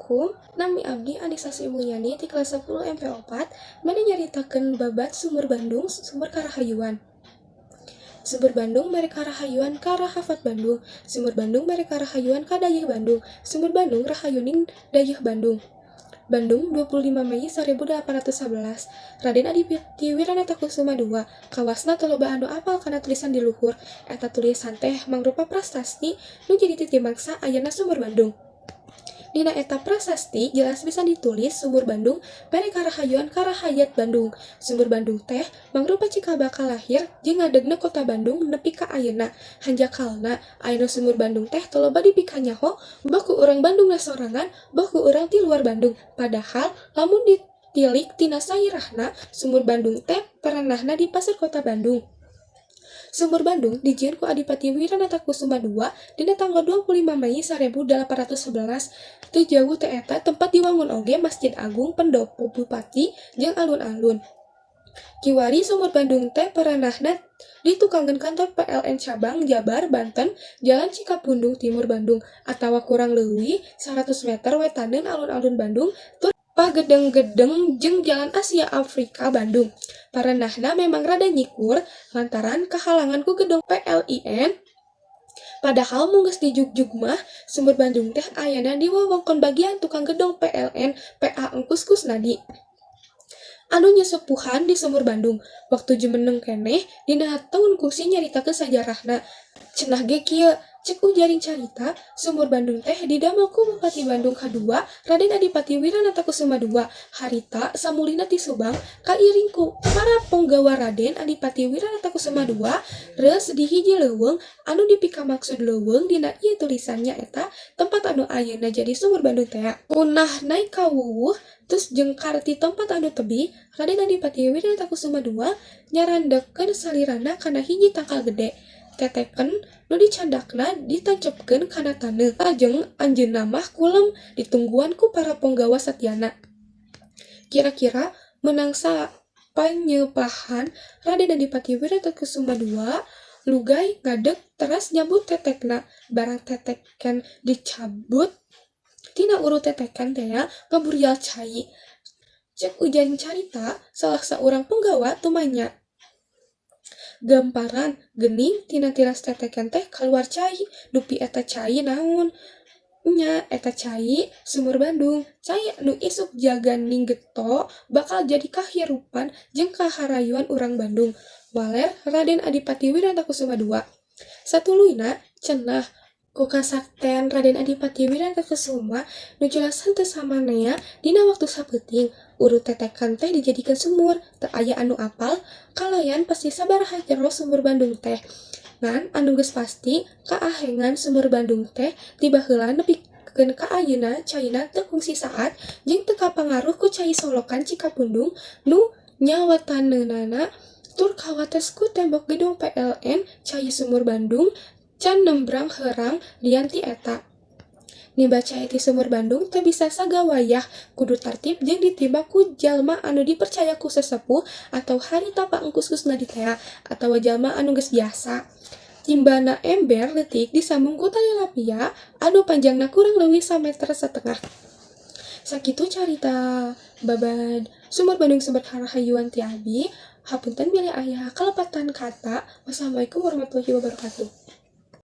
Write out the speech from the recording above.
Assalamualaikum, nami abdi Anissa Sri Mulyani ti kelas 10 MP4 bade nyaritakeun babad Sumur Bandung, Sumur Karahayuan. Sumur Bandung mere karahayuan ka Rahafat Bandung. Sumur Bandung mere karahayuan ka Dayeuh Bandung. Sumur Bandung rahayuning Dayeuh Bandung. Bandung 25 Mei 1811. Raden Adipati Wiranata Kusuma II. Kawasna teu loba anu apal kana tulisan di luhur. Eta tulisan teh mangrupa prasasti nu jadi titimangsa ayana Sumur Bandung. Dina eta prasasti jelas pisan ditulis Sumur Bandung mere karahayuan ka rahayat Bandung. Sumur Bandung teh mangrupa cikal bakal lahir jeung ngadegna kota Bandung nepi ka ayeuna. Hanjakalna ayana Sumur Bandung teh teu loba dipikanyaho boh ku urang Bandungna sorangan, boh ku urang ti luar Bandung. Padahal lamun ditilik tina sairahna, Sumur Bandung teh perenahna di pasar kota Bandung. Sumur Bandung dijieun ku Adipati Wiranata Kusuma II dina tanggal 25 Mei 1811. Teu jauh ti eta tempat diwangun oge Masjid Agung, Pendopo Bupati jeung alun-alun. Kiwari Sumur Bandung teh perenahna di tukangeun kantor PLN Cabang Jabar Banten, Jalan Cikapundung Timur, Bandung, atawa kurang leuwih 100 meter wetaneun alun-alun Bandung tur Pagedeng-gedeng jeung Jalan Asia Afrika Bandung. Parenahna memang rada nyikur lantaran kahalangan ku gedong PLN. Padahal mun geus dijugjug mah Sumur Bandung teh ayana di wewengkon bagian tukang gedong PLN PA Engkus Kusnadi. Anu nyesepuhan di Sumur Bandung. Waktu jumeneng keneh dina taun kungsi nyaritakeun sajarahna. Cenah ge kieu, cek ujaring carita, Sumur Bandung teh didamel ku Bupati Bandung kadua, Raden Adipati Wiranata Kusuma II. Harita samulihna ti Subang kairing ku para ponggawa Raden Adipati Wiranata Kusuma II reus di hiji leuweung anu dipikamaksud leuweung dina ieu tulisan nyaeta tempat anu ayeuna jadi Sumur Bandung tea. Ngeunah naik ka wuwuh tus jengkar ti tempat anu tebih, Raden Adipati Wiranata Kusuma II nyarandekeun salirana kana hiji tangkal gede. Teteken nu dicandakna ditancepkeun kana taneuh. Lajeng anjeunna mah kulem ditungguan ku para ponggawa satiana. Kira-kira meunang sapanyepahan, Raden Adipati Wiranata Kusuma II lugay ngadeg teras nyabut tetekna. Barang teteken dicabut, tina uru teteken tea ngaburyal cai. Cek ujaring carita, salah saurang ponggawa tumanya. Gamparan, geuning tina tilas teteken teh kaluar cai, dupi eta cai naon? Nya, eta cai Sumur Bandung, cai nu isuk jagan ninggeto bakal jadi kahirupan jeung kaharayuan urang Bandung. Waler Raden Adipati Wiranata Kusuma II. Satuluyna cenah ku kasaktean Raden Adipati Wiranata Kusuma nu jelas henteu samanea dina waktu sapeuting, uru tetekan teh dijadikeun sumur. Teu aya anu apal kalayan pasti sabaraha jero Sumur Bandung teh. Ngan anu geus pasti kaahengan Sumur Bandung teh ti baheula nepikeun ka ayeuna caina teu kungsi saat jeung teu kapangaruh ku cai solokan Cikapundung nu nyawataneunana tur kawates ku tembok gedong PLN. Cai Sumur Bandung can nembrang herang lian ti eta. Nimba cai ti Sumur Bandung teu bisa sagawayah, kudu tartib jeung ditimba ku jalma anu dipercaya ku sesepuh atau harita Pak Engkus Kusnadi tea atawa jalma anu geus biasa. Timbana ember leutik disambung ku tali rapia anu panjangna kurang leuwih sameter satengah. Sakitu carita babad Sumur Bandung, Sumber Karahayuan ti abi. Hapunten bilih aya kalepatan kata. Wassalamualaikum warahmatullahi wabarakatuh.